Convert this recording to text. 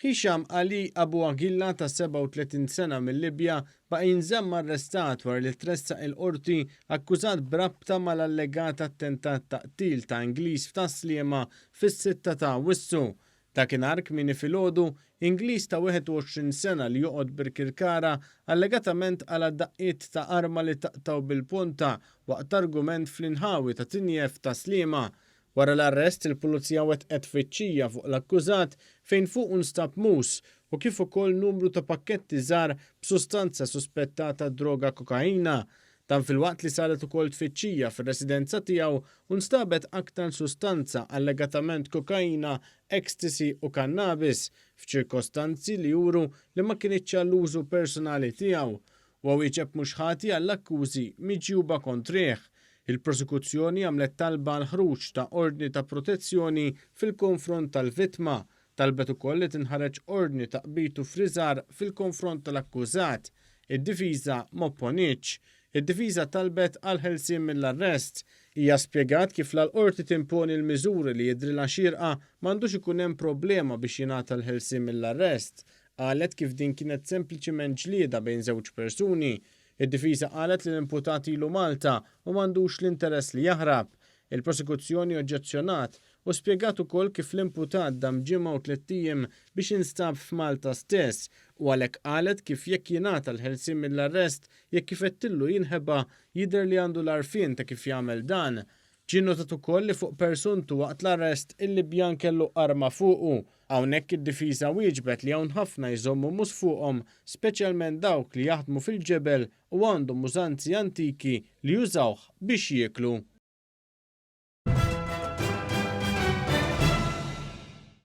Hisham Ali Abu Aguila ta' 37 sena mil-Libja baqa' jinżamm arrestat wara li tressaq il-Qorti akkużat b'rabta mal-allegat attentat ta' qtil ta' Ingliż f'Tas-Sliema fis-sitta ta' Awwissu. Dakinhar kmieni filgħodu, Ingliż ta' 21 sena li joqgħod Birkirkara allegatament qala' daqqiet ta' arma li taqtgħu bil-ponta waqt argument fl-inħawi ta' Tinjef f'Tas-Sliema. Wara l-arrest, il-Pulizija wettqet tfittxija fuq l-akkużat fejn fuqu nstab mus u kif ukoll numru ta' pakketti żgħar b'sustanza suspettata droga kokaina. Dan filwaqt li saret ukoll tfittxija fir-residenza tiegħu u nstabet aktar sustanza allegatament kokaina, ecstasy u kannabis, f'ċirkostanzi li juru li ma kinitx għall-użu personali tiegħu. Huwa wieġeb mhux ħati għall-akkużi miġjuba kontrih. Il-Prosekuzzjoni għamlet talba għall-ħruġ ta' ordni ta' protezzjoni fil-konfront tal-vittma. Talbet ukoll li tinħareġ ordni ta' qbid u friżar fil-konfront tal-akkużat. Id-difiża m'opponietx. Id-difiża talbet għall-ħelsien mill-arrest. Hija spjegat kif la l-Qorti timponi l-miżuri li jidhrilha xierqa m'għandux ikun hemm problema biex jingħata l-ħelsien mill-arrest. Qalet kif din kienet sempliċiment ġlieda bejn żewġ persuni. Id-difiża qalet li l-imputat ilu Malta u m'għandux l-interess li jaħrab. Il-prosekuzzjoni oġġezzjonat u spjegat ukoll kif l-imputat dam ġimgħa u tlett ijiem biex instab f'Malta stess u għalhekk qalet kif jekk jingħata l-ħelsien mill-arrest jekk ifettillu jinħeba jidher li għandu l-għarfien ta' kif jagħmel dan. Ġie nnotat ukoll li fuq persuntu waqt l-arrest il-Libjan kellu arma fuqu. Hawnhekk id-difiża wieġbet li hawn ħafna jżommu mus fuqhom speċjalment dawk li jaħdmu fil-ġebel u għandhom użanzi antiki li jużawh biex jieklu.